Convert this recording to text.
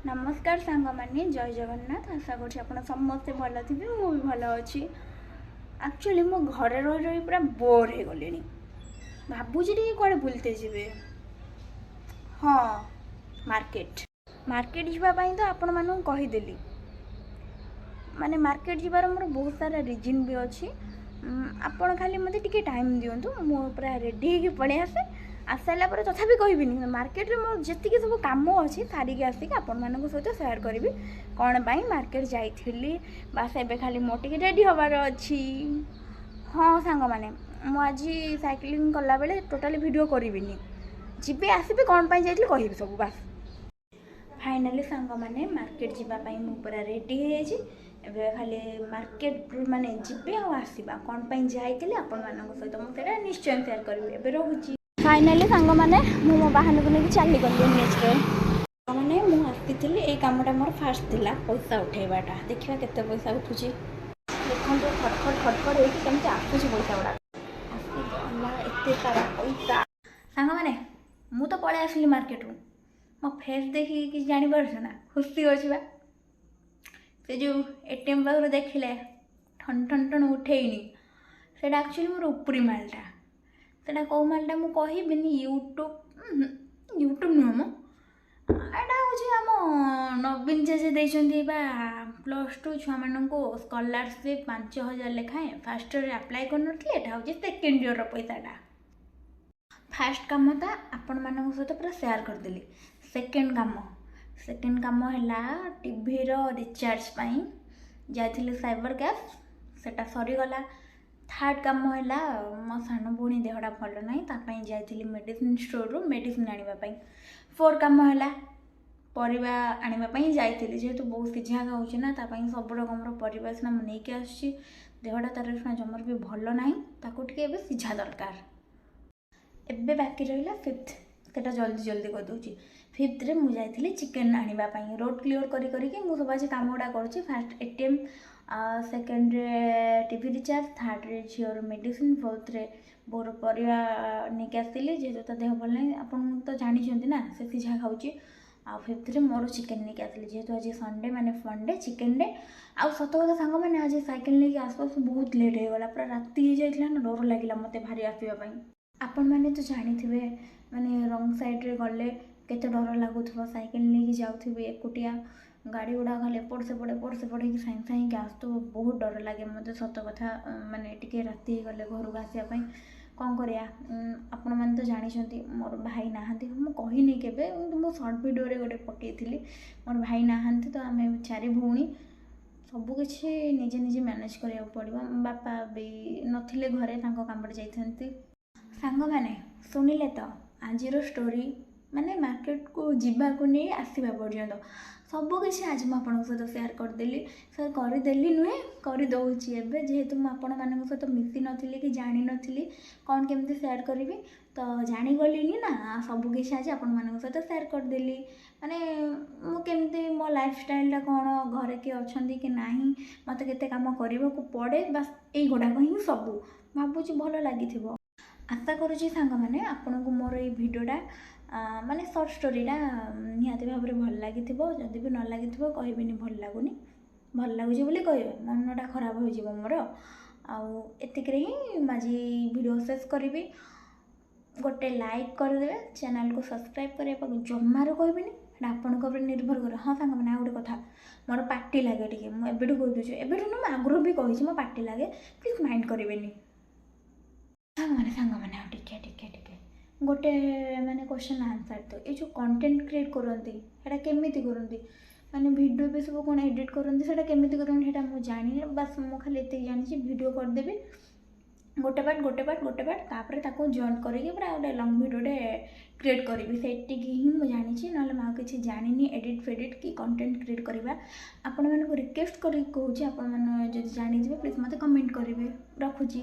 ନମସ୍କାର ସାଙ୍ଗମାନେ, ଜୟ ଜଗନ୍ନାଥ। ଆଶା କରୁଛି ଆପଣ ସମସ୍ତେ ଭଲ ଥିବେ। ମୁଁ ବି ଭଲ ଅଛି। ଆକ୍ଚୁଆଲି ମୁଁ ଘରେ ରହି ରହି ପୁରା ବୋର୍ ହେଇଗଲିଣି। ଭାବୁଛି ଟିକେ କୁଆଡ଼େ ବୁଲିତେ ଯିବେ। ହଁ, ମାର୍କେଟ। ମାର୍କେଟ ଯିବା ପାଇଁ ତ ଆପଣମାନଙ୍କୁ କହିଦେଲି। ମାନେ ମାର୍କେଟ ଯିବାର ମୋର ବହୁତ ସାରା ରିଜନ୍ ବି ଅଛି। ଆପଣ ଖାଲି ମୋତେ ଟିକେ ଟାଇମ୍ ଦିଅନ୍ତୁ, ମୁଁ ପୁରା ରେଡ଼ି ହେଇକି ପଳେଇ ଆସେ। ଆସିସାରିଲା ପରେ ତଥାପି କହିବିନି। ମାର୍କେଟରେ ମୋର ଯେତିକି ସବୁ କାମ ଅଛି, ସାରିକି ଆସିକି ଆପଣମାନଙ୍କ ସହିତ ସେୟାର କରିବି କ'ଣ ପାଇଁ ମାର୍କେଟ ଯାଇଥିଲି। ବାସ୍, ଏବେ ଖାଲି ମୋର ଟିକେ ରେଡ଼ି ହେବାର ଅଛି। ହଁ ସାଙ୍ଗମାନେ, ମୁଁ ଆଜି ସାଇକ୍ଲିଂ କଲାବେଳେ ଟୋଟାଲି ଭିଡ଼ିଓ କରିବିନି। ଯିବି, ଆସିବି, କ'ଣ ପାଇଁ ଯାଇଥିଲି କହିବି ସବୁ, ବାସ୍। ଫାଇନାଲି ସାଙ୍ଗମାନେ, ମାର୍କେଟ ଯିବା ପାଇଁ ମୁଁ ପୁରା ରେଡ଼ି ହେଇଯାଇଛି। ଏବେ ଖାଲି ମାର୍କେଟ ମାନେ ଯିବି ଆଉ ଆସିବା। କ'ଣ ପାଇଁ ଯାଇଥିଲି, ଆପଣମାନଙ୍କ ସହିତ ମୁଁ ସେଇଟା ନିଶ୍ଚୟ ସେୟାର କରିବି। ଏବେ ରହୁଛି। ଫାଇନାଲି ସାଙ୍ଗମାନେ, ମୁଁ ମୋ ବାହାନକୁ ନେଇକି ଚାଲିଗଲି ଏନ୍ଏଚ୍ରେ। ସାଙ୍ଗମାନେ, ମୁଁ ଆସିଥିଲି, ଏଇ କାମଟା ମୋର ଫାଷ୍ଟ ଥିଲା, ପଇସା ଉଠେଇବାଟା। ଦେଖିବା କେତେ ପଇସା ଉଠୁଛି। ଦେଖନ୍ତୁ, ଖଟ ଖଟ ଖଟ ଖଟ ହେଇକି କେମିତି ଆସୁଛି ପଇସା ଗୁଡ଼ାକ। ଆସିଗଲା ଏତେ ସାରା ପଇସା। ସାଙ୍ଗମାନେ, ମୁଁ ତ ପଳେଇ ଆସିଲି ମାର୍କେଟରୁ। ମୋ ଫେସ୍ ଦେଖିକି କିଛି ଜାଣିପାରୁଛ ନା? ଖୁସି ଅଛି ବା। ସେ ଯେଉଁ ଏଟିଏମ୍ ପାଖରୁ ଦେଖିଲେ ଠନ୍ ଠନ୍ ଠନ୍ ଉଠେଇନି, ସେଇଟା ଆକ୍ଚୁଆଲି ମୋର ଉପରି ମାଲଟା। ସେଇଟା କେଉଁ ମାଲଟା ମୁଁ କହିବିନି। ୟୁଟ୍ୟୁବ୍, ୟୁଟ୍ୟୁବ୍ ନୁହଁ ମ, ଏଇଟା ହେଉଛି ଆମ ନବୀନ ଜେଜେ ଦେଇଛନ୍ତି ବା +2 ଛୁଆମାନଙ୍କୁ ସ୍କଲାରସିପ୍ 5000 ଲେଖାଏଁ। ଫାର୍ଷ୍ଟ ଇୟର୍ରେ ଆପ୍ଲାଏ କରିନଥିଲି, ଏଇଟା ହେଉଛି ସେକେଣ୍ଡ ଇୟର୍ର ପଇସାଟା। ଫାର୍ଷ୍ଟ କାମଟା ଆପଣମାନଙ୍କ ସହିତ ପୁରା ସେୟାର କରିଦେଲି। ସେକେଣ୍ଡ କାମ ହେଲା ଟିଭିର ରିଚାର୍ଜ ପାଇଁ ଯାଇଥିଲି ସାଇବର କ୍ୟାଫ୍, ସେଟା ସରିଗଲା। ଥାର୍ଡ଼ କାମ ହେଲା ମୋ ସାନ ଭଉଣୀ ଦେହଟା ଭଲ ନାହିଁ, ତା ପାଇଁ ଯାଇଥିଲି ମେଡ଼ିସିନ ଷ୍ଟୋରରୁ ମେଡ଼ିସିନ ଆଣିବା ପାଇଁ। ଫୋର୍ଥ କାମ ହେଲା ପରିବା ଆଣିବା ପାଇଁ ଯାଇଥିଲି, ଯେହେତୁ ବହୁତ ସିଝା ଖାଉଛି ନା, ତା ପାଇଁ ସବୁ ରକମର ପରିବା ସିନା ମୁଁ ନେଇକି ଆସୁଛି। ଦେହଟା ତାର ସିନା ଜମାରୁ ବି ଭଲ ନାହିଁ, ତାକୁ ଟିକେ ଏବେ ସିଝା ଦରକାର। ଏବେ ବାକି ରହିଲା ଫିଫ୍ଥ, ସେଟା ଜଲ୍ଦି ଜଲ୍ଦି କରିଦେଉଛି। ଫିଫ୍ଥରେ ମୁଁ ଯାଇଥିଲି ଚିକେନ୍ ଆଣିବା ପାଇଁ। ରୋଡ଼ କ୍ଲିଅର୍ କରି କରିକି ମୁଁ ସବୁ ଆଜି କାମ ଗୁଡ଼ା କରୁଛି। ଫାର୍ଷ୍ଟ ଏଟିଏମ୍, ସେକେଣ୍ଡରେ ଟିଭି ରିଚାର୍ଜ, ଥାର୍ଡ଼ରେ ଝିଅର ମେଡ଼ିସିନ, ଫୋର୍ଥରେ ବୋଉର ପରିବା ନେଇକି ଆସିଲି, ଯେହେତୁ ତା ଦେହ ଭଲ ନାହିଁ, ଆପଣ ତ ଜାଣିଛନ୍ତି ନା, ସେ ସିଝା ଖାଉଛି। ଆଉ ଫିଫ୍ଥରେ ମୋର ଚିକେନ୍ ନେଇକି ଆସିଲି, ଯେହେତୁ ଆଜି ସଣ୍ଡେ ମାନେ ଫନ୍ ଡେ, ଚିକେନ୍ ଡେ। ଆଉ ସତ କଥା ସାଙ୍ଗମାନେ, ଆଜି ସାଇକେଲ ନେଇକି ଆସୁ ଆସୁ ବହୁତ ଲେଟ୍ ହେଇଗଲା। ପୁରା ରାତି ହେଇଯାଇଥିଲା ନା, ଡର ଲାଗିଲା ମୋତେ ଭାରି ଆସିବା ପାଇଁ। ଆପଣମାନେ ତ ଜାଣିଥିବେ, ମାନେ ରଙ୍ଗ ସାଇଡ଼୍ରେ ଗଲେ କେତେ ଡର ଲାଗୁଥିବ। ସାଇକେଲ ନେଇକି ଯାଉଥିବେ ଏକୁଟିଆ, ଗାଡ଼ି ଗୁଡ଼ା ଖାଲି ଏପଟ ସେପଟ ଏପଟ ସେପଟ ହେଇକି ସାଙ୍ଗେ ସାଙ୍ଗେ ହେଇକି ଆସୁଥିବ। ବହୁତ ଡର ଲାଗେ ମୋତେ, ସତ କଥା, ମାନେ ଟିକେ ରାତି ହେଇଗଲେ ଘରକୁ ଆସିବା ପାଇଁ। କ'ଣ କରିବା? ଆପଣମାନେ ତ ଜାଣିଛନ୍ତି ମୋର ଭାଇ ନାହାନ୍ତି। ମୁଁ କହିନି କେବେ, କିନ୍ତୁ ମୁଁ ସର୍ଟ ଭିଡ଼ିଓରେ ଗୋଟେ ପକାଇଥିଲି। ମୋର ଭାଇ ନାହାନ୍ତି, ତ ଆମେ ଚାରି ଭଉଣୀ, ସବୁକିଛି ନିଜେ ନିଜେ ମ୍ୟାନେଜ୍ କରିବାକୁ ପଡ଼ିବ। ବାପା ବି ନଥିଲେ ଘରେ, ତାଙ୍କ କାମରେ ଯାଇଥାନ୍ତି। ସାଙ୍ଗମାନେ, ଶୁଣିଲେ ତ ଆଜିର ଷ୍ଟୋରି, ମାନେ ମାର୍କେଟକୁ ଯିବାକୁ ନେଇ ଆସିବା ପର୍ଯ୍ୟନ୍ତ ସବୁକିଛି ଆଜି ମୁଁ ଆପଣଙ୍କ ସହିତ ସେୟାର କରିଦେଲି। ସେୟାର କରିଦେଲି ନୁହେଁ, କରିଦେଉଛି ଏବେ। ଯେହେତୁ ମୁଁ ଆପଣମାନଙ୍କ ସହିତ ମିଶି ନଥିଲି କି ଜାଣିନଥିଲି କ'ଣ କେମିତି ସେୟାର କରିବି, ତ ଜାଣିଗଲିନି ନା, ସବୁକିଛି ଆଜି ଆପଣମାନଙ୍କ ସହିତ ସେୟାର କରିଦେଲି। ମାନେ ମୁଁ କେମିତି, ମୋ ଲାଇଫଷ୍ଟାଇଲଟା କ'ଣ, ଘରେ କିଏ ଅଛନ୍ତି କି ନାହିଁ, ମୋତେ କେତେ କାମ କରିବାକୁ ପଡ଼େ, ବାସ୍ ଏଇଗୁଡ଼ାକ ହିଁ ସବୁ। ଭାବୁଛି ଭଲ ଲାଗିଥିବ। ଆଶା କରୁଛି ସାଙ୍ଗମାନେ, ଆପଣଙ୍କୁ ମୋର ଏଇ ଭିଡ଼ିଓଟା, ମାନେ ସର୍ଟ ଷ୍ଟୋରିଟା ନିହାତି ଭାବରେ ଭଲ ଲାଗିଥିବ। ଯଦି ବି ନ ଲାଗିଥିବ, କହିବେନି ଭଲ ଲାଗୁନି, ଭଲ ଲାଗୁଛି ବୋଲି କହିବେ, ମନଟା ଖରାପ ହୋଇଯିବ ମୋର। ଆଉ ଏତିକିରେ ହିଁ ମୁଁ ଆଜି ଭିଡ଼ିଓ ଶେଷ କରିବି। ଗୋଟେ ଲାଇକ୍ କରିଦେବେ, ଚ୍ୟାନେଲକୁ ସବସ୍କ୍ରାଇବ୍ କରିବାକୁ ଜମାରୁ କହିବେନି, ସେଇଟା ଆପଣଙ୍କ ଉପରେ ନିର୍ଭର କରେ। ହଁ ସାଙ୍ଗମାନେ, ଆଉ ଗୋଟେ କଥା, ମୋର ପାଟି ଲାଗେ ଟିକେ, ମୁଁ ଏବେଠୁ କହିଦେଉଛି। ଏବେଠୁ ନୁହେଁ, ମୁଁ ଆଗରୁ ବି କହିଛି, ମୋ ପାଟି ଲାଗେ, ପ୍ଲିଜ୍ ମାଇଣ୍ଡ କରିବେନି ସାଙ୍ଗମାନେ। ସାଙ୍ଗମାନେ, ଆଉ ଟିକେ ଟିକେ ଟିକେ ଗୋଟେ ମାନେ କ୍ୱେଶ୍ଚନ୍ ଆନ୍ସର୍ ତ ଏଇ ଯେଉଁ କଣ୍ଟେଣ୍ଟ କ୍ରିଏଟ୍ କରନ୍ତି, ସେଇଟା କେମିତି କରନ୍ତି? ମାନେ ଭିଡ଼ିଓ ବି ସବୁ କ'ଣ ଏଡ଼ିଟ୍ କରନ୍ତି, ସେଇଟା କେମିତି କରନ୍ତି, ସେଇଟା ମୁଁ ଜାଣିନି। ବାସ୍, ମୁଁ ଖାଲି ଏତିକି ଜାଣିଛି, ଭିଡ଼ିଓ କରିଦେବି ଗୋଟେ ପାର୍ଟ, ଗୋଟେ ପାର୍ଟ, ଗୋଟେ ପାର୍ଟ, ତାପରେ ତାକୁ ଜଏଣ୍ଟ କରିକି ପୁରା ଗୋଟେ ଲଙ୍ଗ୍ ଭିଡ଼ିଓଟେ କ୍ରିଏଟ୍ କରିବି। ସେତିକି ହିଁ ମୁଁ ଜାଣିଛି, ନହେଲେ ମୁଁ ଆଉ କିଛି ଜାଣିନି ଏଡ଼ିଟ୍ ଫେଡ଼ିଟ୍ କି କଣ୍ଟେଣ୍ଟ କ୍ରିଏଟ୍ କରିବା। ଆପଣମାନଙ୍କୁ ରିକ୍ୱେଷ୍ଟ କରିକି କହୁଛି, ଆପଣମାନେ ଯଦି ଜାଣିଯିବେ, ପ୍ଲିଜ୍ ମୋତେ କମେଣ୍ଟ କରିବେ। ରଖୁଛି।